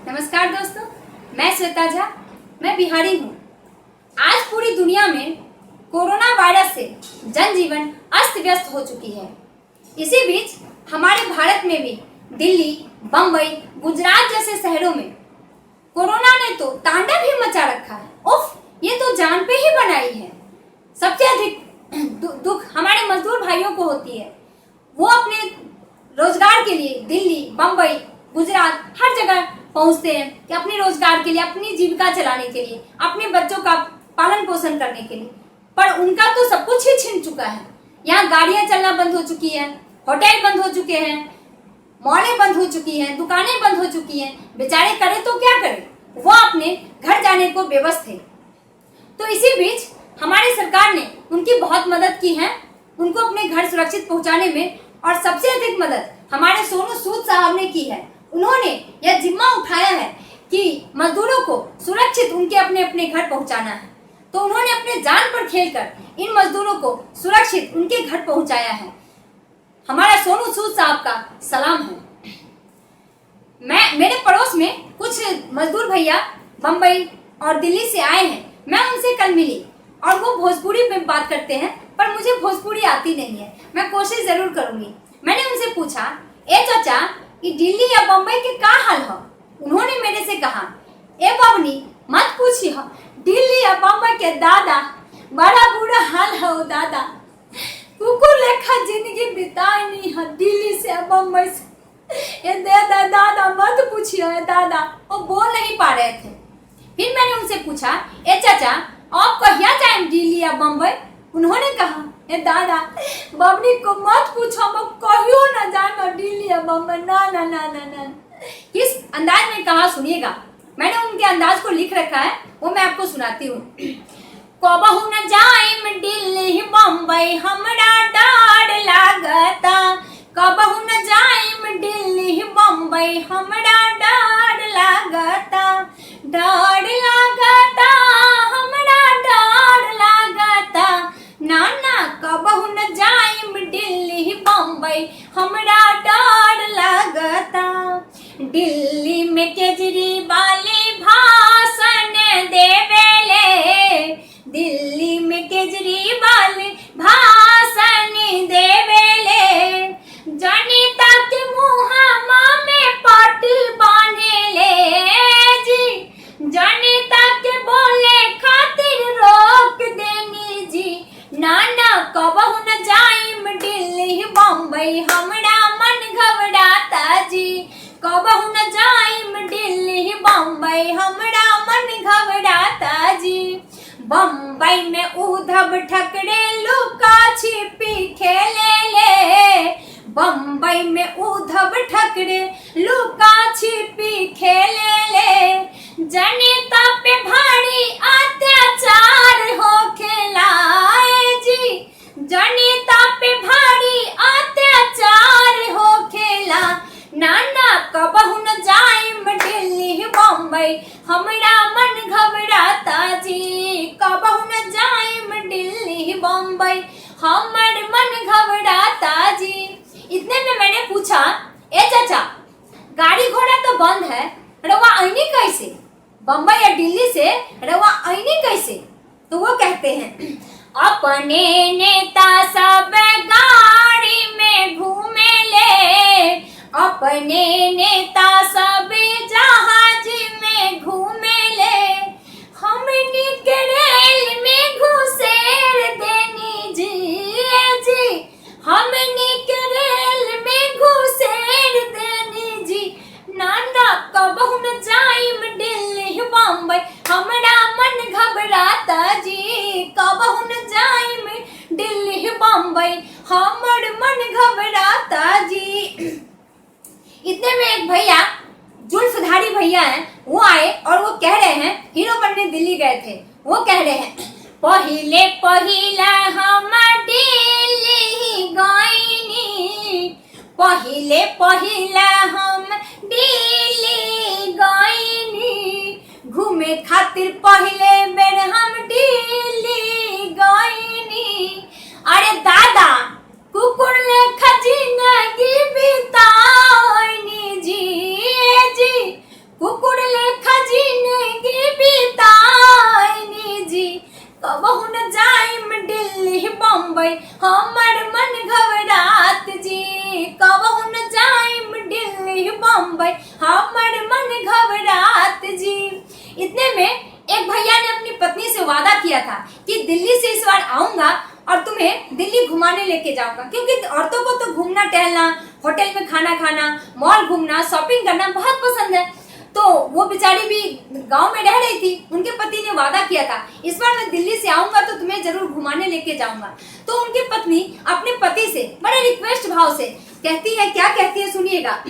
नमस्कार दोस्तों, मैं श्वेता झा, मैं बिहारी हूँ। आज पूरी दुनिया में कोरोना वायरस से जनजीवन अस्त व्यस्त हो चुकी है। इसी बीच हमारे भारत में भी दिल्ली, बम्बई, गुजरात जैसे शहरों में कोरोना ने तो तांडव ही मचा रखा है। उफ, ये तो जान पे ही बनाई है। सबसे अधिक दुख हमारे मजदूर भाइयों को होती है। वो अपने रोजगार के लिए दिल्ली, बम्बई, गुजरात हर जगह पहुंचते हैं कि अपने रोजगार के लिए, अपनी जीविका चलाने के लिए, अपने बच्चों का पालन पोषण करने के लिए, पर उनका तो सब कुछ ही छिन चुका है। यहाँ गाड़ियां चलना बंद हो चुकी है, होटल बंद हो चुके हैं, मॉलें बंद हो चुकी हैं, दुकानें बंद हो चुकी हैं। बेचारे करे तो क्या करे, वो अपने घर जाने को बेबस थे। तो इसी बीच हमारी सरकार ने उनकी बहुत मदद की है, उनको अपने घर सुरक्षित पहुंचाने में, और सबसे अधिक मदद हमारे सोनू सूद साहब ने की है। उन्होंने यह जिम्मा उठाया है कि मजदूरों को सुरक्षित उनके अपने अपने घर पहुंचाना है। तो उन्होंने अपने जान पर खेलकर इन मजदूरों को सुरक्षित उनके घर पहुंचाया है। हमारा सोनू सूद साहब का सलाम है। मैं मेरे पड़ोस में कुछ मजदूर भैया बम्बई और दिल्ली से आए हैं। मैं उनसे कल मिली और वो भोजपुरी में बात करते हैं, पर मुझे भोजपुरी आती नहीं है। मैं कोशिश जरूर करूंगी। मैंने उनसे पूछा, ए चाचा, ये दिल्ली या बम्बई के का हाल हो? उन्होंने मेरे से कहा, ए बबनी, मत पूछी हो, दिल्ली या बम्बई के दादा बड़ा बुरा हाल हो दादा, कुकुर लेखा जिंदगी बिताई है दिल्ली से बम्बई से। ए दादा दादा मत पूछियो दादा। वो बोल नहीं पा रहे थे। फिर मैंने उनसे पूछा, ए चाचा, आप कहिया जाए दिल्ली या बम्बई? उन्होंने कहा, ए दादा, बबनी को मत पूछो, हम कहियो ना जाए दिल्ली या बम्बई, ना ना ना ना ना। किस अंदाज में कहा सुनिएगा। मैंने उनके अंदाज को लिख रखा है, वो मैं आपको सुनाती हूँ। कबहू न जाइम दिल्ली बम्बई हमरा डर लागता, कबहू न जाइम दिल्ली बम्बई हमरा डर लागता, डर लागता हमरा डर लागता, ना ना कबहू न जाइम दिल्ली बम्बई हमरा डर लागता। दिल्ली में केजरीवाल भाषण देवेले, दिल्ली में केजरीवाल भाषण देवेले, जनता के मुहामा में पाटी बांधेले जी, जनता के बोले खातिर रोक देनी जी, ना ना कबहू न जाइम दिल्ली बम्बई हमरा मन घबराता जी, कबहू न जाइम दिल्ली बम्बई हमरा मन घबराता जी। बम्बई में उद्धव ठाकरे लुका छिपी खेले ले, बम्बई में उद्धव ठाकरे लुका छिपी खेले ले, जनता पे भारी अत्याचार हो खेलाए जी, जनता पे भारी अत्याचार हो खेला, ना ना कबहू न जाइम दिल्ली बम्बई हमरा मन घबराता जी, कबहू न जाइम दिल्ली बम्बई हमर मन घबराता जी। इतने में मैंने पूछा, ए चाचा, गाड़ी घोड़ा तो बंद है, रवा आईनी कैसे? बम्बई या दिल्ली से रवा आईनी कैसे? तो वो कहते हैं, अपने नेता सब गाड़ी में घूमे ले, अपने नेता सब जहाज में घूमे ले, हमनी के रेल में घुसेर देनी जी, जी हमनी के रेल में घुसेर देनी जी, ना ना कबहू न जाइम दिल्ली बम्बई हमरा मन घबराता जी, कबहू न जाइम दिल्ली बम्बई हमर मन घबराता जी। इतने में एक भैया, जुल्फधारी भैया हैं, वो आए और वो कह रहे हैं, हीरो बनने दिल्ली गए थे, वो कह रहे हैं, पहिले पहिले हम दिल्ली गईनी, पहिले पहिले हम दिल्ली गईनी, घूमे खातिर पहिले बेर हम दिल्ली गईनी, अरे दादा कुकुर लेखा जिंदगी बितानी जी, जी कुकुर लेखा जिंदगी बिताइनी जी, कबहू न जाइम दिल्ली बम्बई हमर मन घबरात जी, कबहू न जाइम दिल्ली बम्बई हमर मन घबरात जी। इतने में एक भैया ने अपनी पत्नी से वादा किया था कि दिल्ली से इस बार आऊंगा और तुम्हें दिल्ली घुमाने लेके जाऊंगा, क्योंकि औरतों को तो घूमना टहलना, होटल में खाना खाना, मॉल घूमना, शॉपिंग करना बहुत पसंद है। तो वो बेचारी भी गांव में रह रही थी, उनके पति ने वादा किया था इस बार मैं दिल्ली से आऊंगा तो तुम्हें जरूर घुमाने लेके जाऊंगा। तो उनकी पत्नी अपने पति से बड़े रिक्वेस्ट भाव से कहती है, क्या कहती है सुनिएगा।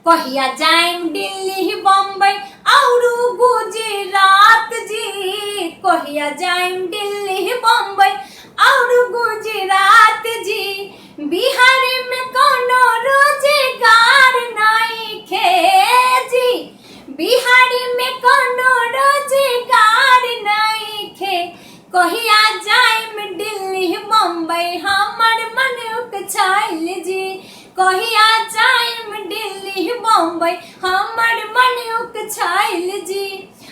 कहिया जाएम दिल्ली बम्बई और गुजरात जी, कहिया जाएम दिल्ली बम्बई और गुजरात जी, बिहार में कोनो रोजगार नहीं खे जी, बिहार में कोनो रोजगार नहीं खे, कहिया जाएम दिल्ली बम्बई हमर मन उकछाइल जी, कहिया जाएम दिल्ली बम्बई हमर मन उकछाइल जी।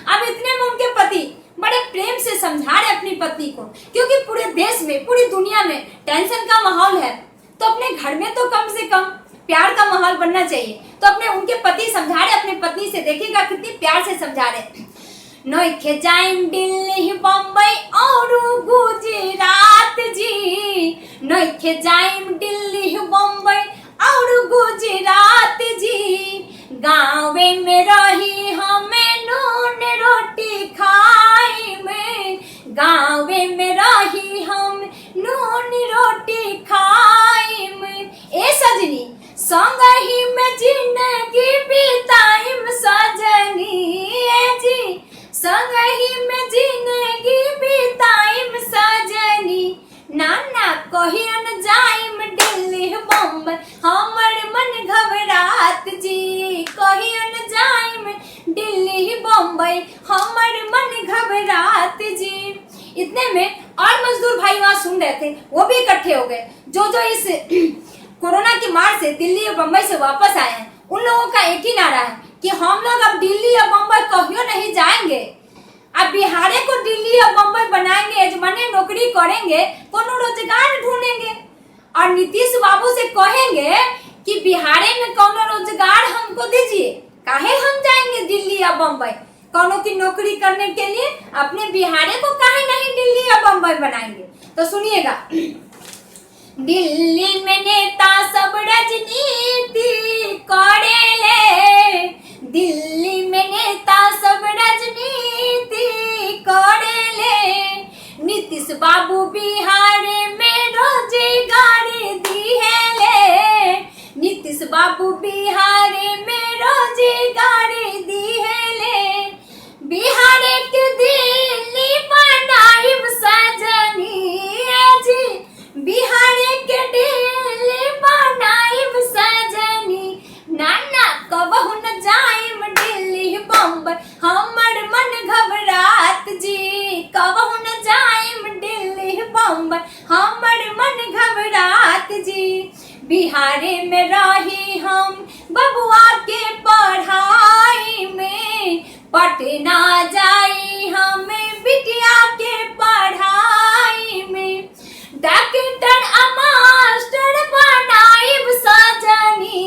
अब इतने में उनके पति बड़े प्रेम से समझा रहे अपनी पत्नी को, क्योंकि पूरे देश में पूरी दुनिया में टेंशन का माहौल है, तो अपने घर में तो कम से कम प्यार का माहौल बनना चाहिए। तो अपने उनके पति समझा रहे अपनी पत्नी से, देखिएगा कितनी प्यार से समझा रहे। नइखे जाइम दिल्ली बम्बई और गुजरात जी, नइखे जाइम दिल्ली बम्बई और गुजरात जी, गाँवे में रही हमें नून रोटी खाई में, गाँवे में रही हम नून रोटी खाई में, ए सजनी संग ही में जिंदगी बिताइम सजनी, ए जी संग ही में जिंदगी बिताइम सजनी, नाना कहियन जाइम दिल्ली बम्बई हमर मन घबरात जी, कहियन जाइम दिल्ली बम्बई हमर मन घबरात जी। इतने में और मजदूर भाई वहां सुन रहे थे, वो भी इकट्ठे हो गए। जो जो इस कोरोना की मार से दिल्ली और बम्बई से वापस आए हैं, उन लोगों का एक ही नारा है कि हम लोग अब दिल्ली और बम्बई कहियो नहीं जाएंगे, अब बिहारे को दिल्ली और बम्बई बनाएंगे, यजमाने नौकरी करेंगे, कोनो रोजगार ढूंढेंगे और नीतीश बाबू से कहेंगे कि बिहारे में कोनो रोजगार हमको दीजिए, काहे हम जाएंगे दिल्ली या बम्बई कोनो की नौकरी करने के लिए, अपने बिहारे को काहे नहीं दिल्ली या बम्बई बनाएंगे। तो सुनिएगा, दिल्ली में नेता सब राजनीति करेले, दिल्ली में नेता सब राजनीति करेले, नीतीश बाबू बिहार में रोजगार दिहेले, नीतीश बाबू बिहार में रोजगार दिहेले, बिहार के दिल्ली बनाइब सजनी जी, बिहार के दिल्ली बनाइब सजनी, नाना कबहू न जाइम दिल्ली बम्बई हमर मन घबरात जी, कबहू न जाइम दिल्ली बम्बई हमर मन घबरात जी, बिहार में रही हम बबुआ के पढ़ाई में, पटना जाई हम बिटिया के पढ़ाई में, डॉक्टर आ मास्टर बनाइब सजनी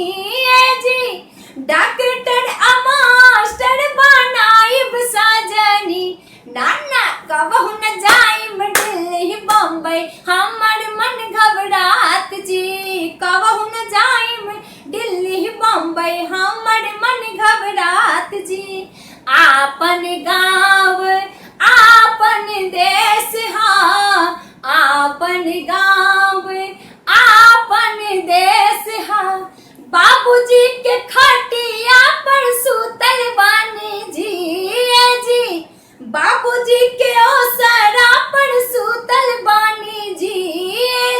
जी, डॉक्टर आ मास्टर बनाइब सजनी, नाना कबहू न जाइम दिल्ली बम्बई हमर मन घबरात जी, कबहू न जाइम दिल्ली बम्बई हमर मन घबरात जी, आपन गाँव आपन देश हा, आपन गाँव आपन देश हा, बाबूजी के खटिया पर सुतल बानी जी, जी बाबूजी के ओसरा पर सुतल बानी जी,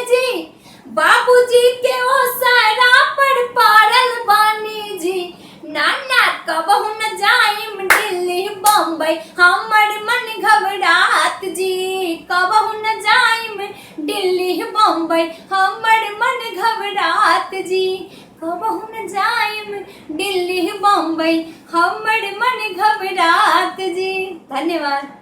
जी बाबूजी के ओसरा पर पड़ल बानी जी, नाना कबहू न जाइम दिल्ली बम्बई हमर मन घबरात जी, कबहू न जाइम दिल्ली बम्बई हमर मन घबरात जी। कबहू न जाइम दिल्ली बम्बई, हमर मन घबरात जी। धन्यवाद।